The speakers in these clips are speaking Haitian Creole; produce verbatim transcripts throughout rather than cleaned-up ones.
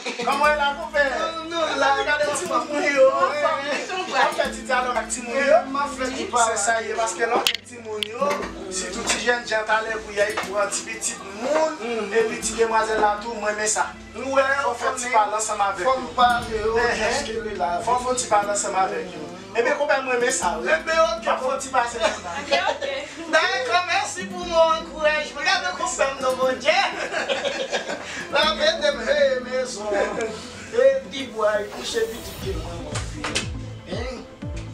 Kòman w ye la, konpè? Nou la, gade timoun mwen yo. W ap fè ti dyalòg ak timoun yo. Se sa ye, paske lè w ak timoun yo, sitou ti jèn jan talè pou y al pran ti pitit moun, epi ti demwazèl la tou, mwen renmen sa. Fò w fè ti pale ansanm avèk yo. Fò w fè ti pale ansanm avèk yo. Ebyen, konpè, mwen renmen sa, wi. Ebyen, oke. W ap fè yon ti pase konsa. Dakò, mèsi pou mo ankourajman. Gade konpè m non, Bondye. L ap ede m, hey, mezon. E Dibwa, kouche pitit ke mwen, mon fi. Hein?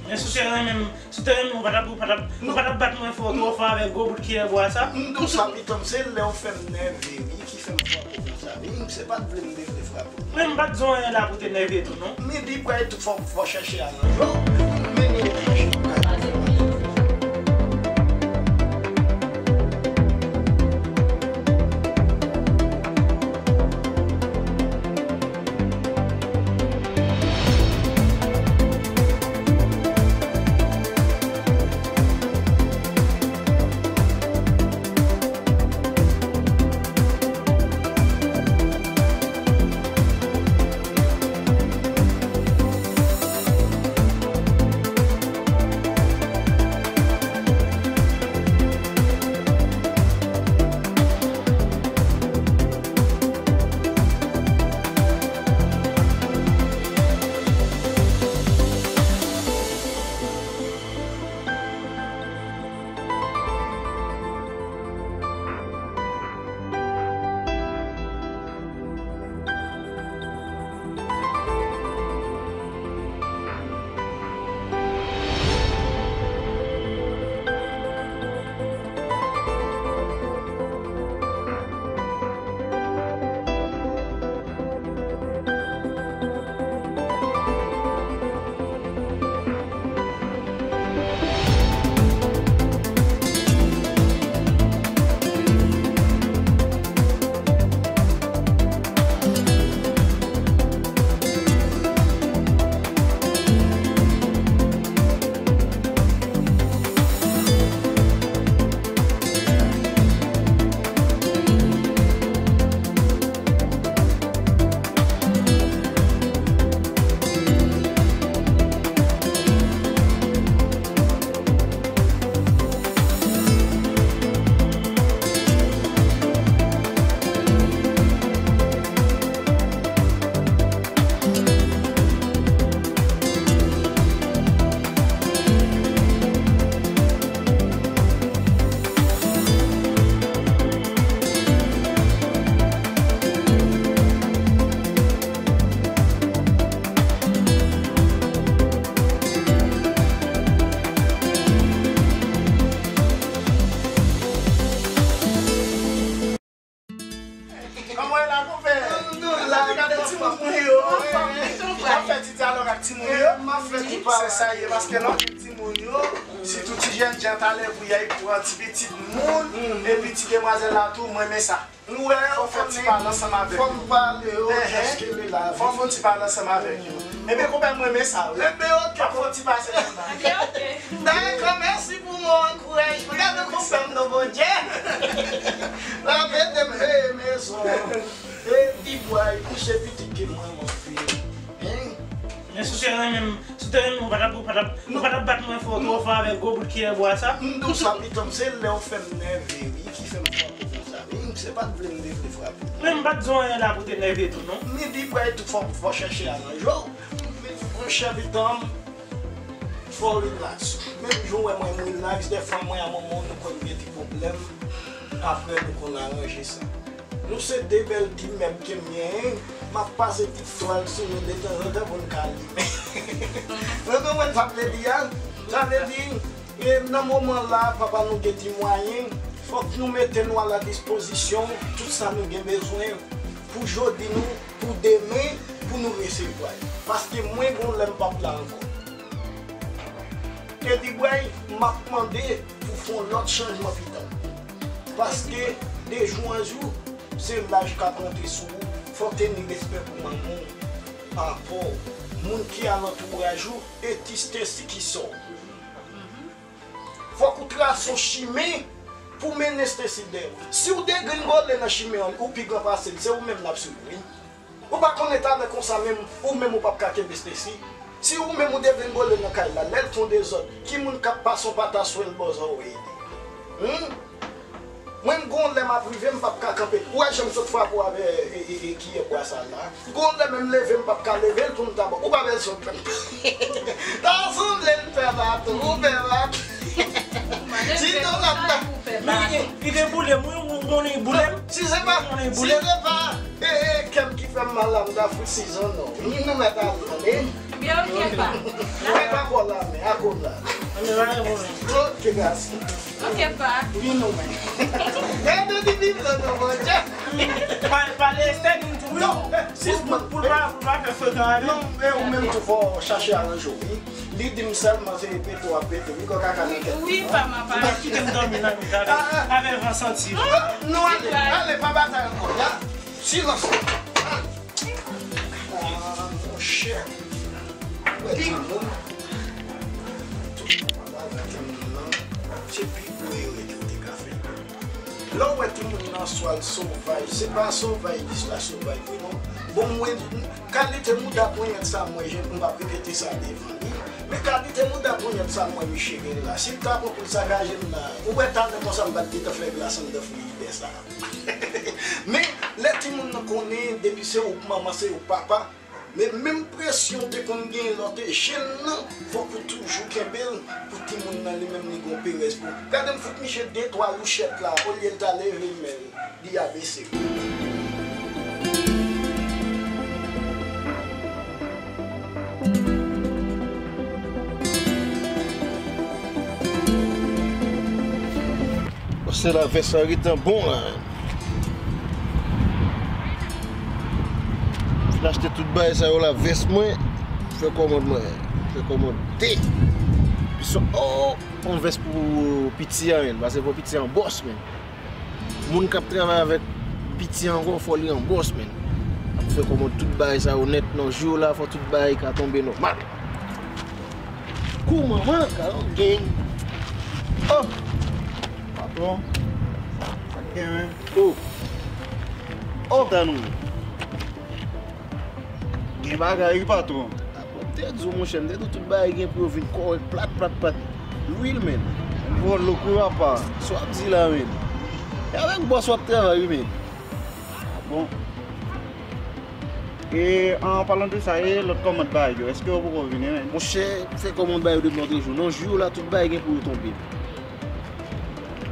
Men si w te renmen m, si w te renmen m, ou pa t ap, ou pa t ap, ou pa t ap bat mwen fò, twò fò avèk gwo bout kiyè bwa sa. M di w sa, pitit, se lè w fè m nève, wi, ki fè m frape w konsa, wi. Se pa t vle m te vle frape w. Men m pa t di w anyen la pou te nève tou, non. Men Dibwa tou fò, fò chèche aranje w. Men nou chèche. Kòman w ye la, konpè? Nou la, gade timoun mwen yo. W ap fè ti dyalòg ak timoun yo. Se sa ye, paske lè w ak timoun yo, sitou ti jèn jan talè pou y al pran ti pitit moun, epi ti demwazèl la tou, mwen renmen sa. Fò w fè ti pale ansanm avèk yo. Fò w fè ti pale ansanm avèk yo. Ebyen, konpè, mwen renmen sa, wi. Ebyen, oke. W ap fè yon ti pase konsa. Dakò, mèsi pou mo ankourajman. Gade konpè m non, Bondye. L ap ede m, hey, mezon. E Dibwa, kouche pitit ke mwen, mon fi. Hein? Men si w te renmen m, si w te renmen m, ou pa t ap, ou pa t ap, ou pa t ap bat mwen fò, twò fò avèk gwo bout kiyè bwa sa. M di w sa, pitit, se lè w fè m nève, wi, ki fè m frape w konsa, wi. Se pa t vle m te vle frape w. Men m pa t di w anyen la pou te nève tou, non. Men Dibwa tou fò, fò chèche aranje w. Monchè, pitit, fò w relax. Menm jan w wè mwen, m relax, dèfwa mwen a manman w, nou konn gen ti pwoblèm. Apre, nou konn aranje sa. Nou se de bèl ti mèb ke m genyen. M ap pase ti twal sou nou detanzantan pou n ka limen. Ou konprann sa m vle di a? Sa vle di, e nan moman la, papa nou gen ti mwayen, fòk nou mete nou a la dispozisyon tout sa nou gen bezwen pou jodi nou, pou demen, pou nou resevwa l. Paske mwen, gon lè m p ap la ankò. Eddy Bray, m ap mande pou fè yon lòt chanjman, pitit. Paske de jou an jou, se laj k ap monte sou ou. Fò w te ni respè pou manman w, papa w, moun ki alantouraj ou, e ti Stacy ki sè w. Fòk ou trase yon chimen pou mennen Stacy dèyè w. Si w degringole nan chimen an, ou pi gran pase l, se ou menm l ap swiv, wi. Ou pa konn Yon talè konsa menm, ou menm ou p ap ka kenbe Stacy. Si ou menm ou degrenngole nan kay la, lè l t yon dezòd, ki moun k ap pase yon pataswèl bò zòrèy li? Humm? Mwen, gon lè m ap rive, m p ap ka kanpe. Ou wè jan m sot frape w avè, e, e, e, kiyè bwa sa la? Gon lè menm leve, m p ap ka leve l pou m ta ba w. Ou pa bezwen pè m. Ta sanble l pè bato, ou pè bato. Sinon, l ap ta. Li, li, li te boule m, wi, ou konnen li boule m. Si se pa, si se pa, e, e, kè m ki fè m mal la, m ta fout sizon non. Ni nou mèt ale, tande? Byen, ok, pa. Mwen pa kò la, men, akoz la. Ok, gason. Ok, pa. Vin non, men. Gade di vin non, non, Bondye. Pa, pale Esther, di m tou, wi. Non, sis pou, pou l pa, pou l pa fè frekan avè m. Non, e ou menm tou fò chache aranje w, wi. Li di m sèlman se pete w ap pete, wi, kò kaka nan tèt. Wi, pa m ap pale. Ou pa kite m dòmi nan mitan la, avè van santi. Non, ale, ale, pa batay ankò, ya. Silans. Ah, monchè. Ou wè timoun, tout bagay timoun nan, se pi gwo erè ke w te ka fè. Lè w wè timoun nan swa l sovaj, se pa sovaj jis la sovaj vre non. Bon, mwen, kalite mouda ponyèt sa m wè, je, m p ap repete sa devan li. Men kalite mouda ponyèt sa m wè misye gen la, si l ta pran pou l sakaje m la, ou wè talè konsa m pa t gentan fè glas anndan frijidè sa. Men, lè timoun nan konnen, depi se ou k manman, se ou k papa, men menm presyon w te konn genyen lè w te jenn nan, fòk ou toujou kenbe l pou timoun nan li menm li gon perèz pou. Gade m fout misye de twa louchèt la, olye l ta leve l men l, li abese. Paske lavès la gentan bon la. Fin achte tout bagay sa yo la, vès mwen, fè kòmand mwen, fè kòmand de. Pis, oh, yon vès pou piti a, men, paske fò piti a yon bòs, men. Moun k ap travay avèk piti ankò, fò li yon bòs, men. Ap fè kòmand tout bagay sa yo nèt, nan jou la, fò tout bagay ka tonbe nòmal. Kou manman ka yon gang. Oh! Patwon, sa k gen, men? Oh! Oh! Chita nou. Gen bagay, wi, patwon. Ah, bon, m te di w, monchè, m te di w tout bagay gen pou yo vin kòrèk, plat, plat, plat. Lwil, men. Vòlò, wi, papa. Sa w ap di la, men? E avèk bòs w ap travay, wi, men. Ah, bon. E, an palan de sa, e lòt kòmand bagay yo, èske yo poko vini, men? Monchè, fè kòmand bagay yo depi lòtrejou. Nan jou yo la, tout bagay gen pou yo tonbe.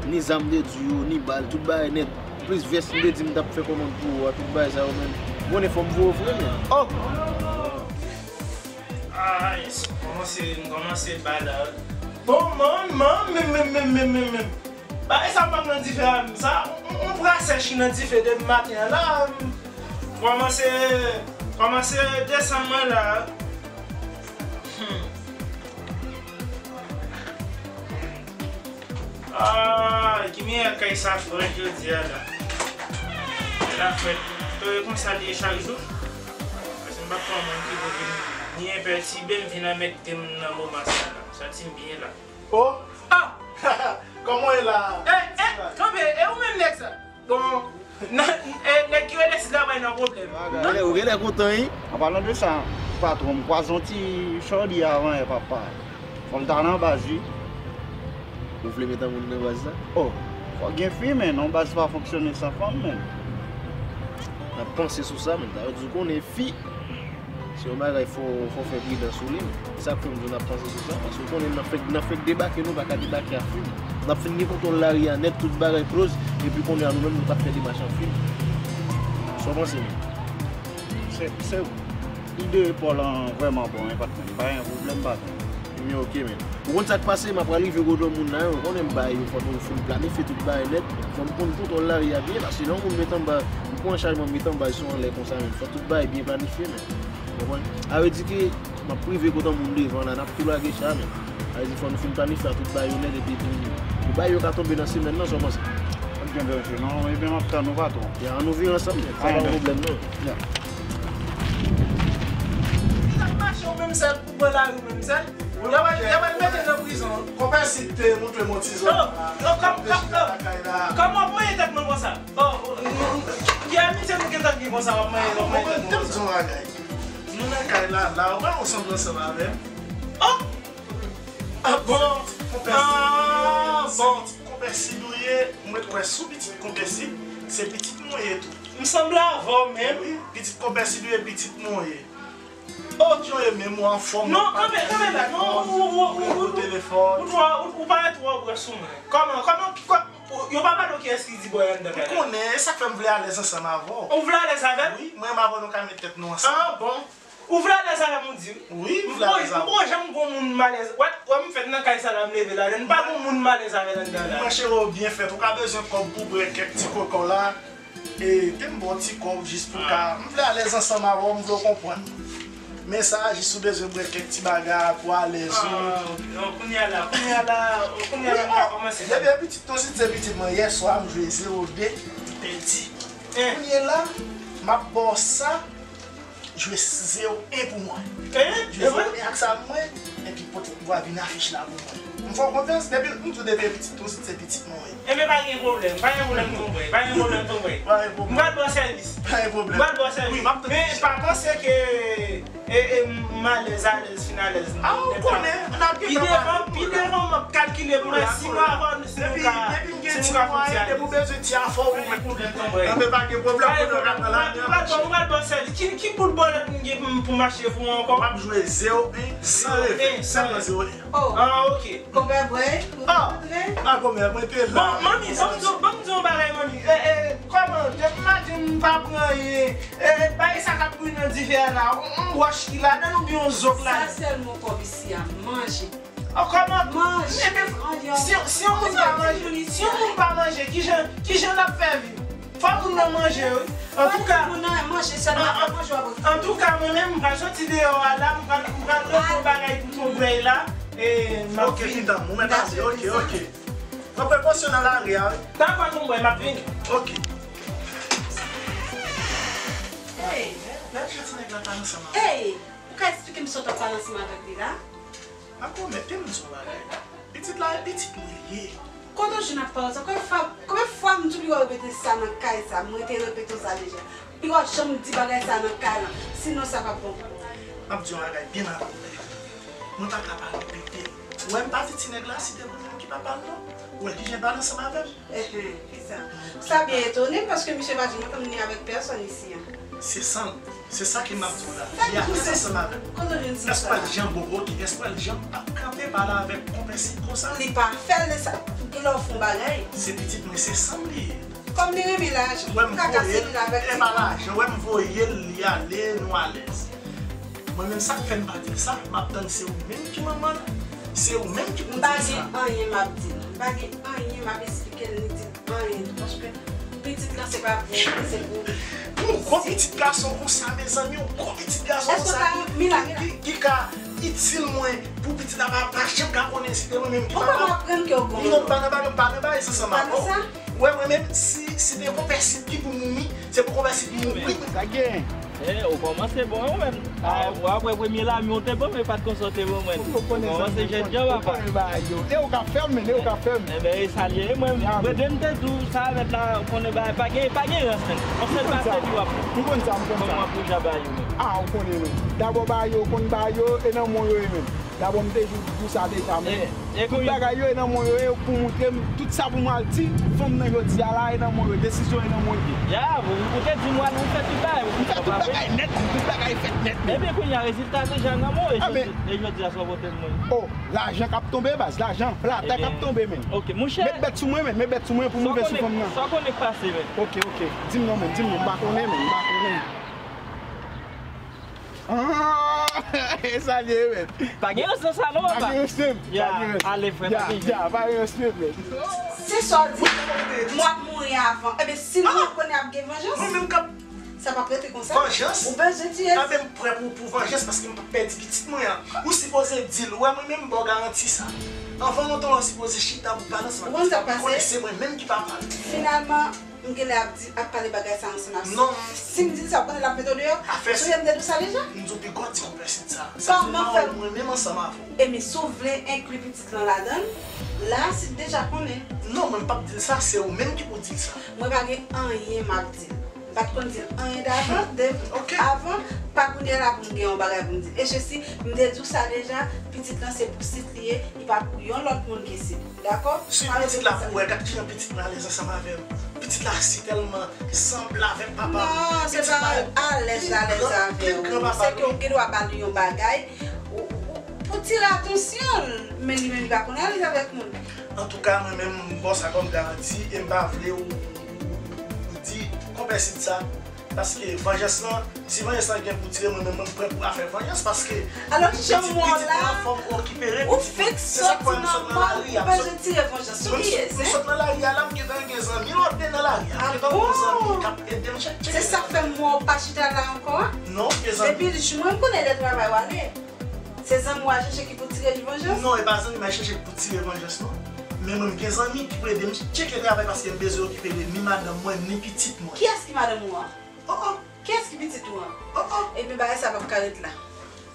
Ni zam de di yo, ni bal, tout bagay nèt. Plis vès m te di m t ap fè kòmand pou ou a, tout bagay sa yo, men. Bon, e fò m voye w vre, men. Oh! Ay, m kòmanse, m kòmanse bay la. Bon, man, man, men, men, men, men, men, men. Bagay sa pa nan dife a, sa, on, on bra sèch ki nan dife depi maten an la. Kòmanse, kòmanse desann mwen la. Hmm. Ah, ki miyè kay sa frèt jodi a la. Lè la frèt, e, konsa li ye chak jou. Paske m pa t konn moun ki pou vin ni enpètibe m, vin anmède m nan moman sa la. Santi m byen la. Oh! Ah! Kòman w ye la? Eh, eh, kanpe, e ou menm nèg sa? Bon, nan, e, nèg ki rele Sid la bay nan pwoblèm. Ou genlè, ou genlè kontan, wi. An palan de sa, patwon, m kwaze yon ti chòdi avan yè, papa. Fò l ta nan baz, wi. Ou vle met yon moun nan baz la? Oh, fò gen fi, men, yon baz pa fonksyone san fanm, men. N ap panse sou sa, men. Sa vle di ou konnen fi. Se yon bagay fò, fò fè pridan sou li. Se sa k fè m di w n ap panse sou sa. Paske w konnen nan fèk, nan fèk debake, nou pa ka debake ak fi. N ap fin gen kontwòl lari a nèt, tout bagay close, epi kounye a nou menm nou p ap fè demach ak fi. Sa w panse, men? Se, se ide Paul an vrèman bon, wi, patnè. M pa gen pwoblèm, patnè. Ebyen, ok, men. Ou konn sa k pase, m ap pral rive kote moun nan, ou konnen m bay yo, fò nou fin planifye tout bagay nèt, fò m konn kontwòl lari a byen, paske lè yon moun met anba, m pran chaj mwen met anba sou anlè konsa, men fò tout bagay byen planifye, men. Ou konprann? Sa vle di ke m ap rive kote moun devan la, n ap tou lage cha, men. Sa vle di fò nou fin planifye tout bagay yo nèt, epi pou, pou bagay yo ka tonbe nan semèn nan, sa w panse? Pa t gen danje, non, ebyen m ap tann ou, patwon. Ya, ann nou vire ansanm, men. Sa pa yon pwoblèm, non. Ya. Ki t ap mache ou menm sèl? Ou pran lari ou menm sèl? Y ap, y ap mete nan prizon. Konpè Sid te montre m yon ti zòn. Oh, oh, kòm, kòm, kòm, kòman w ap manyen tèt mwen konsa? Oh, oh, oh, ki amitye nou gentan gen konsa w ap manyen, w ap manyen tèt mwen konsa? Bagay. Nou nan kay la, la, ou pa ansanm ansanm avè m? Oh! Ah bon? Konpè Sid, ah bon, konpè Sid ou ye, mwen t wè sou pitit konpè Sid, se pitit mwen ye tou. M sanble avè w menm. Wi, pitit konpè Sid ou ye, pitit mwen ye. Oh, jan w ye menm, ou anfòm, non, kanpe, kanpe la, non, ou, ou, ou, ou, ou, ou, ou, ou parèt twò gròs sou mwen. Kòman, kòman, kò-, yo pa pale w kiyès ki di bòy anndan kay la? Ou konnen, e sa k fè m vle alèz ansanm avè w. Ou vle alèz avè m? Wi, mwen menm avè w nou ka met tèt nou ansanm. Ah bon? Ou vle alèz avè m, ou di? Wi, m vle alèz avè w. M poko janm gon moun m alèz. Wè, wè m fèt nan kay sa la, m leve ladan. M pa gon moun m alèz avè l anndan la. Mwen cheri, ou byen fèt. Ou ka bezwen kòb pou bwè kèk ti koka w la. E, te m ba w ti kòb jis pou ka. M vle alèz ansanm avè w, m vle w konprann. Men sa, jis ou bezwen bwè kèk ti bagay pou alèz ou. Ah, non, kounye a la, kounye a la, kounye a la, m ka kòmanse. Depi pitit, ton si se pitit mwen, yè swa, m jwe zewo de, m pèdi. Kounye a la, m ap ba w sa, jwe zewo en pou mwen. Jwe zewo en ak sa mwen, epi pote pou a vin afich la pou mwen. M fè w konfyans, depi, m di w depi pitit, ton si se pitit mwen. Ebyen, pa gen pwoblèm, pa gen pwoblèm, tonbòy, pa gen pwoblèm, tonbòy. Pa gen pwoblèm. M pral ba w sèvis. Pa gen pwoblèm. M pral ba w sèvis. Wi, m ap tande. Men pa panse ke, e, e, m alèz, alèz, fin alèz. A, ou konnen, n ap gen tan pale. Pi devan, pi devan, m ap kalkile pou wè si nou avan, si nou ka, si nou ka fè ti alèz. Depi m gen ti mwayen, depi w bezwen ti afè, ou mèt tou. Pa gen pwoblèm, tonbòy. Anben, pa gen pwoblèm, kounye a n ap nan lamyòt. M pral ba w sèvis. Ki, ki boul bòlèt m gen pou m, pou m achte pou ou ankò? W ap jwe zewo en, san reve, sèlman zewo en. Oh. Ah, ok. Konbè bwè, ou kontre? Ah, konbè, mwen te la. Bon, manmi, ban m di w, ban m di w yon bagay, manmi. E, e, kòman, depi maten m pa pran anyen. E, e, bagay sa k ap bouyi nan dife a la, yon, yon wòch ki ladan l oubyen yon zo k ladan l? Sa sèlman kòb isi a, manje. Oh, kòman? Manje. Ebyen, si, si yon moun pa manje, si yon moun pa manje, kijan, kijan l ap fè viv? Fò moun nan manje, wi. Antouka, antouka, mwen menm, m pral soti deyò a la, m pral, m pral rantre yon bagay pou tonbòy la. E, m ap vini. Ok, pitit mwen, mwen pase, ok, ok. Pran prekosyon nan lari a, wi. Dakò, tonbòy, m ap vini. Ok. Hey! Lè ti nèg la pale ansanm avè m. Hey! Ou ka eksplike m sa w t ap pale ansanm avèk li la? A konmèt, te m di w bagay. Pitit la, e pitit mwen li ye. Kote w jwenn ak pawòl sa? Konbyen fwa, konbyen fwa m di w pi wè repete sa nan kay sa? Mwen te repete w sa deja. Pi wè janm di bagay sa nan kay lan. Sinon sa p ap bon pou ou. M ap di w yon bagay byen avè w, mèt. Mwen pa ka pa repete l. Ou wè m pa di ti nèg la si te mwen menm ki papa l non. Ou wè li jen pale ansanm avè m. Enhen, kisa? Sa byen etone m paske misye pa janm antann li avèk pèsòn isi an. Se san l. Se sa ke m ap di w la. Li alèz ansanm avè m. Kote w jwenn san sa? Èske w wè l jan bon, ok, èske w wè l jan p ap kanpe pale avèk konpè Sid konsa? Li pa fè l de sa. Gen lè w fè yon bagay. Se pitit mwen, se san m li ye. Kòm li renmen lajan, ou ka kase li avèk ti kòb. E pa lajan, ou wè m voye l, li ale, nou alèz. Mwen menm sa k fè m pa di l sa, m ap tann se ou menm ki manman l, se ou menm ki pou di l sa. M pa gen anyen m ap di l. M pa gen anyen m ap esplike l ni di l anyen. Paske pitit lan se pa pou ou, se pou... Yon gwo pitit gason konsa, mezanmi, yon gwo pitit gason konsa ki, ki, ki ka itil mwen pou pitit la pa, pa janm ka konnen si te mwen menm ki papa l. Ou pa aprann ke w gon... Non, m pa nan bagay, m pa nan bagay sa ansanm avè w. Ou wè mwen menm, si, si te konpè Sid ki pou mouri, se pou konpè Sid mouri. Sa gen? E, ou kòmanse bon, ou menm. A, ou apre premye lami, ou te bon, men pa t konsa w te bon, mwen. Ou kòmanse jènjan, papa. Ou konnen bagay yo. E ou ka fè m, men, e ou ka fè m. Enben, e sa l ye, mwen, mwen, m te di w sa avèk la, ou konnen bagay, pa gen, pa gen rans, men. Yon sèl pase li w ap... M konn sa, m konn sa. Kòman pou jan bagay yo, men. A, ou konnen, men. Dabò bagay yo, ou konn bagay yo, e nan men w yo ye, men. Dabò, m te di w sa deja, men. Tout bagay yo e nan men w yo ye, pou moutre m tout sa pou m al di fanm nan jodi a la, e nan men w yo, desizyon e nan men w li ye. Ya, ou, ou te di m w al, ou fè tout bagay, ou fè tout bagay nèt, tout bagay fèt nèt, men. Ebyen, kounye a, rezilta deja nan men w, e jodi, e jodi a, sa w pote m, mwen. Oh, lajan k ap tonbe, baz, lajan, plata k ap tonbe, men. Ok, monchè. Met bèt sou mwen, men, met bèt sou mwen pou m rive sou fanm nan. Sa w konnen k pase, men. Ok, ok, di m non, men, di m non, m pa konnen, men, m pa konnen. Ah, e sa l ye, men. Pa gen rans nan sa non, papa. Pa gen rans, men. Ya, pa gen rans. Ale, frè, pa gen rans. Ya, pa gen rans, men. Se sa w di, m ap mouri avan. Ebyen, si nou konnen ap gen vanjans, sa p ap rete konsa. Vanjans? Ou bezwen tiye l. Ebyen, m prè pou, pou vanjans paske m p ap pèdi pitit mwen an. Ou sipoze di l, ou wè mwen menm, m ba w garanti sa. Anvan lontan, w sipoze chita pou pale ansanm ak pitit la, pou konnen se mwen menm ki papa l. Finalman, M genlè ap di, ap pale bagay sa ansanm ak... Non. Si m di l sa, ou konnen l ap mete w deyò? Afè... Ou sonje m te di w sa deja? M di w pi gòt di konpè Sid sa. Sa se pawòl mwen menm ansanm avè w. Ebyen, si w vle enkli pitit lan ladan l, la, Sid deja konnen. Non, mwen m p ap di l sa, se ou menm ki pou di l sa. Mwen pa gen anyen m ap di l. M pa t konn di l anyen davan, de, avan, Lè la pou m gen yon bagay pou m di. E Jesi, m te di w sa deja, pitit lan se pou Sid li ye, li pa pou yon lòt moun ke Sid. Dakò? Si pitit la pou wè, gad kijan pitit mwen alèz ansanm avè m. Pitit la si tèlman sanble avèk papa m. Non, se pa alèz, alèz avè w. Se ke w gen dwa ba li yon bagay, ou, ou, pou tire atansyon l, men li menm li pa konn alèz avèk moun. Antouka, mwen menm, m ba w sa kòm garanti, e m pa vle ou, ou, ou, ou di konpè Sid sa. Paske vanjans lan, si vanjans lan gen pou tire, mwen menm, mwen prè pou afè vanjans, paske pitit, pitit lan, fò m okipere pitit mwen. Se sa k fè m sot nan lari a. Ou bezwen tire vanjans ou, yes, m sot nan lari a la, m gentan gen zanmi lòt de nan lari a. M gentan gen zanmi k ap ede m chak tcheke. Se sa k fè m wè w pa chita la ankò a? Non, m gen zanmi. Depi jou mwen, m konnen lè travay w ale. Se zanmi w al chèche ki pou tire li vanjans? Non, e pa zanmi m al chèche ki pou tire vanjans, non. Men mwen, m gen zanmi ki pou ede m tcheke travay paske m bezwen okipe de ni madanm mwen, ni pitit mwen. Kiyès ki madanm ou an? Oh, oh. Kiyès ki pitit ou an? Oh, oh. Ebyen, bagay sa p ap ka ret la.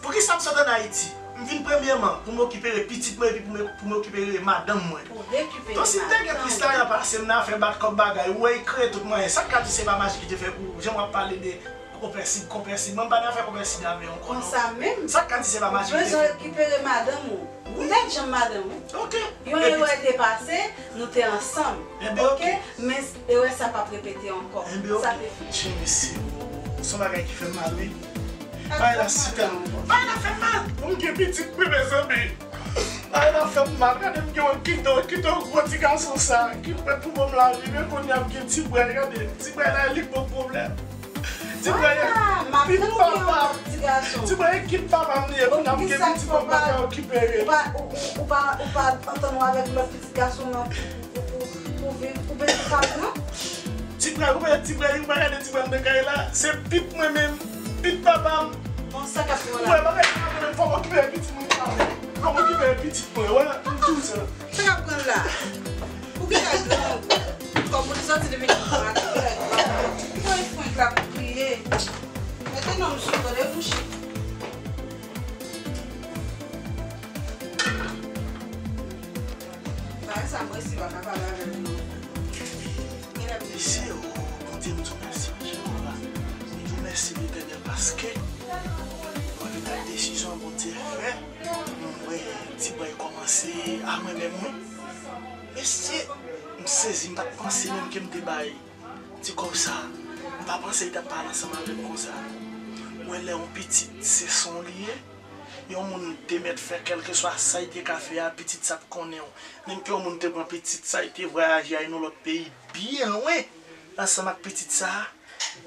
Poukisa m sot ann Ayiti? M vin premyèman pou m okipe de pitit mwen epi pou m, pou m okipe de madanm mwen. Pou rekipere madanm. Donk, si m te gen plis lajan pase m nan afè bat kòb bagay, ou wè, li kreye tout mwayen. Sa k ka di se pa maji ki te fè pou, jan w ap pale de Konpè Sid, konpè Sid. Mwen, m pa nan afè konpè Sid avè w ankò, non. Konsa menm. Sa k ka di se pa maji ki te fè. Ou bezwen rekipere madanm ou. Ou t ap janm madanm ou. Ok. Yon erè te pase, nou te ansanm. Enben, ok. Men erè sa p ap repete ankò. Enben, ok. Sa te fini. Jimmy, se, se yon bagay ki fè m mal, wi. Bagay la si tèlman. Bagay la fè m mal. Pou m gen pitit, wi, mezanmi. Bagay la fè m mal. Gade m gen yon kito, kito gwo ti gason sa, ki prèt pou ban m lavi, men kounye a m gen ti bway, gade, ti bway la, li bon pwoblèm. Ti bway, ah, m ap tann ou gen yon lòt ti gason. Ti bway, ekip papa m li ye, kounye a m gen pitit mwen, m pa ka okipe li. Ou pa, ou, ou, ou pa, ou pa antann ou avèk lòt pitit gason nan pou, pou, pou, pou viv, pou beni fanmi, non? Ti bway, ou pa, ti bway, ou pa gade ti bway m nan kay la, se pit mwen menm, pit papa m. Bon, sa k ap fè w la? Ou wè, bagay sa menm, fò m okipe pitit mwen, fò m okipe pitit mwen, wè, m tou sa. Sa k ap pran l la? Ou gentan gran, kòm ou te sòti depi ki ou gentan gran. Fwenk, fwenk la pou kriye. Mete non m sou tande bouch. Bagay sa m resi pa ka pale avè l non. Genlè m te... Mesye, o, Bondye, m di w mèsi, Jewova. M di w mèsi, Letènèl, paske mwen vin ak desizyon Bondye fè. M wè ti bway kòmanse a mwen menm, wi. Mesye, m sezi, m pa t panse menm ke m te bay ti kòb sa. M pa panse li t ap pale ansanm avè m konsa. Mwen, lè yon pitit, se son li ye. Yon moun te mèt fè kèlkeswa sa li te ka fè a, pitit sa ap konnen w. Menm ke yon moun te pran pitit sa, li te vwayaje al nan lòt peyi, byen lwen, ansanm ak pitit sa a,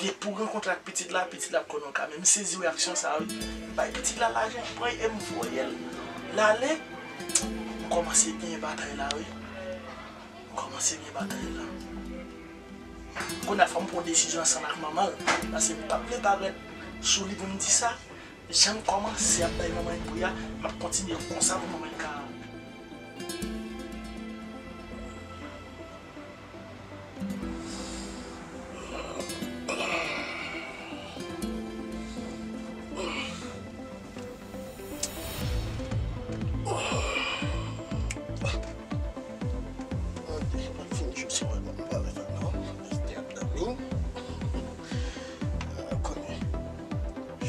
depi w rankontre ak pitit la, pitit la ap konnen w kanmenm. M sezi reyaksyon sa a, wi. M bay pitit la lajan, m pran e m voye l, l ale. M kòmanse genyen batay la, wi. M kòmanse genyen batay la. Kounye a, fò m pran desizyon ansanm ak manman l, paske m pa vle parèt sou li pou m di sa. Jan m kòmanse ap bay manman l bri a, m ap kontinye konsa pou manman l ka...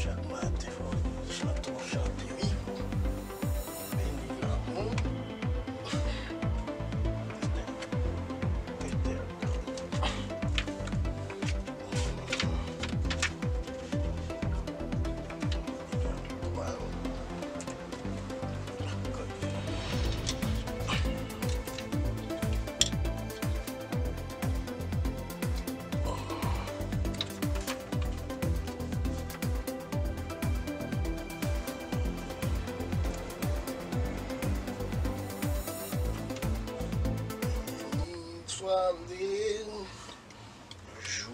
Chak maten fò chante, w chante, wi. Beni lanmou. Petèt, petèt. Waw. Swale, jou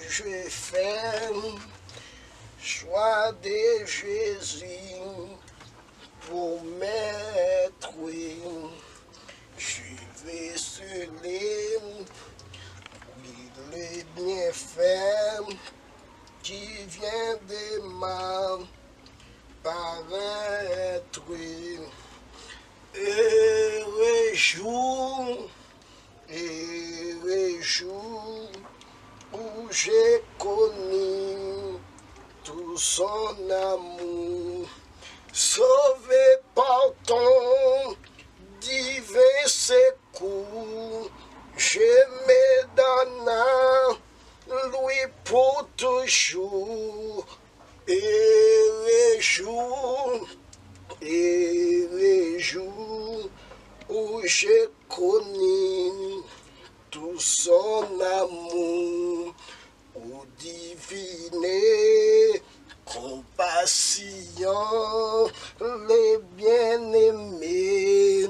je fè, chwa de Jezi. Pour m'être, je vais sceller, oui, le bienfait qui vient de m'apparaître. Heureux jour, heureux jour où j'ai connu tout son amour. Sauvé par ton divin secours, je me donne à lui pour toujours. Heureux jour, heureux jour où je connus tout son amour. Ô divine compassion, le bien-aimé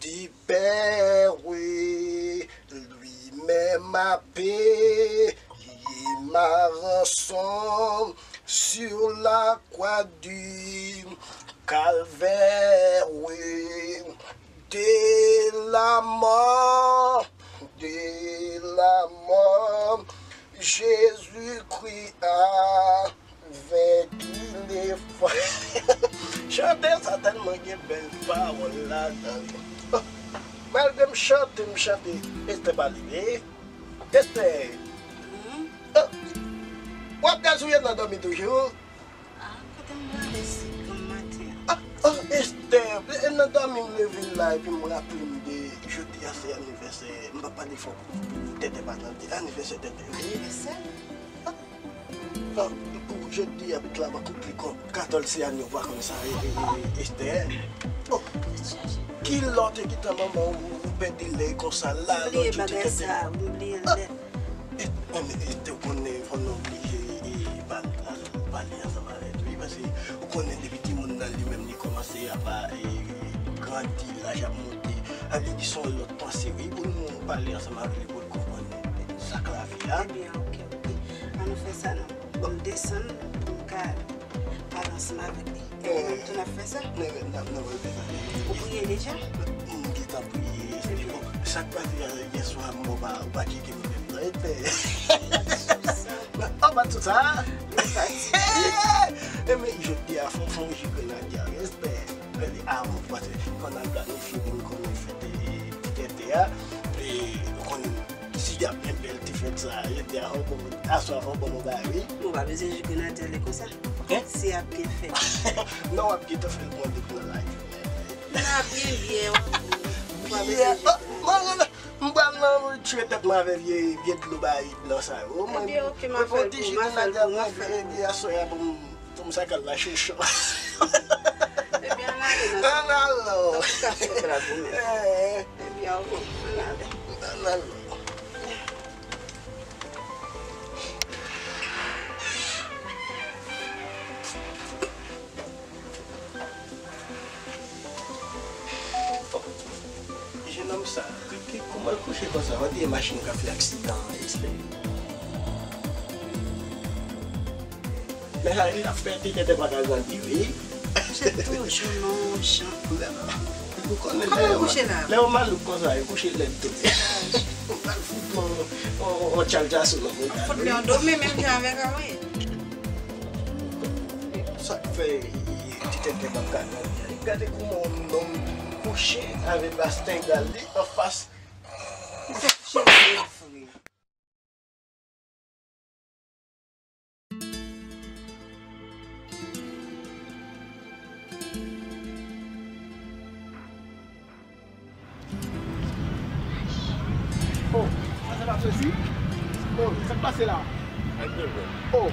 du Père, lui-même a payé ma rançon sur la croix du Calvaire, de la mort, de la mort, Jésus-Christ a vaincu l'effroi. Chante sa tèlman gen bèl pawòl ladan li. Malgre m chante, m chante. Esther pa leve. Esther. Hmm? Ah, w ap gazouye nan dòmi toujou? Ah, kote m prale si granm maten an? Ah, ah, Esther, e nan dòmi m leve la, epi m raple m de jodi a se anivèsè, m pa pale fò pou, pou Tètè pa tande, anivèsè Tètè. Anivèsè? Ah, ah, pou jodi a, pitit la va konpli kon katòz se ane, ou pa konn sa, e, e, e, Esther. Oh, ki lè w te gentan manman ou, ou pèdi lè konsa la, lè w di w te tete. M bliye bagay sa, m bliye l nèt. E, e, e, te konnen fò nou oblije, e, pale, pale ansanm avè l, wi, paske ou konnen depi timoun nan li menm li kòmanse ap, e, grandi, laj ap monte, a vle di se yon lòt panse, wi, pou nou pale ansanm avè li pou l konprann sa k lavi a. Ebyen, oke, oke. Ann nou fè sa non. Bon, m desann pou m ka pale ansanm avèk li. Epi n ap tou n ap fè sa. N ap, n ap, n ap fè sa. Ou priye deja? M gentan priye. Bon, sa k pase yè swa, m, ou pa, ou pa tcheke m menm non, respè. An pa tout sa. Mwen fatige. E men jodi a, fò, fò m jwe grenadya, respè. Gade, avan, paske pandan n planifye pou n konnen fèt, e, ti tete a, e, ou konnen si y ap gen bèl ti fèt sa, jodi a, fò bon, aswè a, fò bon nou bay, wi. Ou pa bezwen jwe grenadya konsa. Hein? Si y ap gen fèt. Non, w ap gentan fè l pran depi nan live. N ap gen byè, w ap, ou pa bezwen jwe grenadya. Byè, ah, mwen, mwen, m pral nan tire tèt mwen avè vye, vye dlo bay blan sa yo. Mwen, ebyen, oke, m a fè l pou ou, m a fè l pou ou, m a fè l pou ou. Epi aswè a pou m, pou m sa k al la chouchou. Ebyen, ann ale nan. Ann ale. Ou ka fè blag ou menm. Eh. Ebyen, oke, ann ale. Ann ale. Jenòm sa, ki, ki, kouman l kouche konsa? On dirait machin k ap fè aksidan, respè. Men sa, li ap fè ti tete pa ka grandi, wi. Se toujou menm jan. Ou konnen lè yo, lè yo malouk konsa, yo kouche lèd tou. Ou pral fout yon, yon, yon tchaltcha sou lòt moun. Fout li yon dome menm jan avèk a, wi. Sa k fè ti tete p ap ka grandi a? Gade kouman yon nonm kouche avèk Bastenga li anfas. Li te kouche avèk frè. Oh, sa se pa sesi? Oh, sa k pase la? Oh,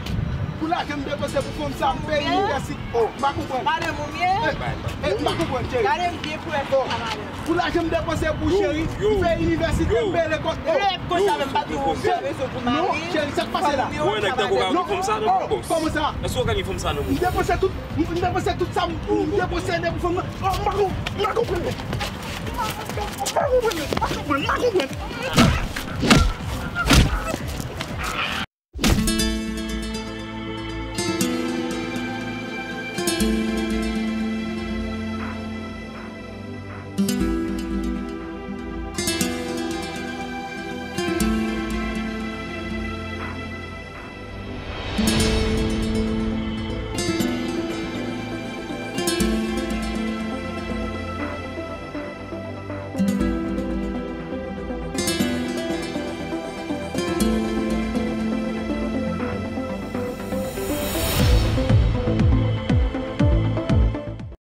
pou lajan m depanse pou fanm sa, m peye inivèsite. Oh, m pa konprann. Madanm ou m ye? Eh, eh, m pa konprann, cheri. Gade m byen pou wè fanm sa, madanm. Pou lajan m depanse pou cheri, m fè inivèsite, m peye lekòl. Lè konsa menm pa gen yon rezon pou mari. Non, cheri, sa k pase la? Ou wè nèg tankou w ka gen fanm sa nan men w, bòs? Kòman sa? Èske w ka gen fanm sa nan men w? M depanse tout, m depanse tout sa m, m depanse de pou fanm nan. Oh, m pa kon, m pa konprann. M pa konprann, m pa konprann, m pa konprann.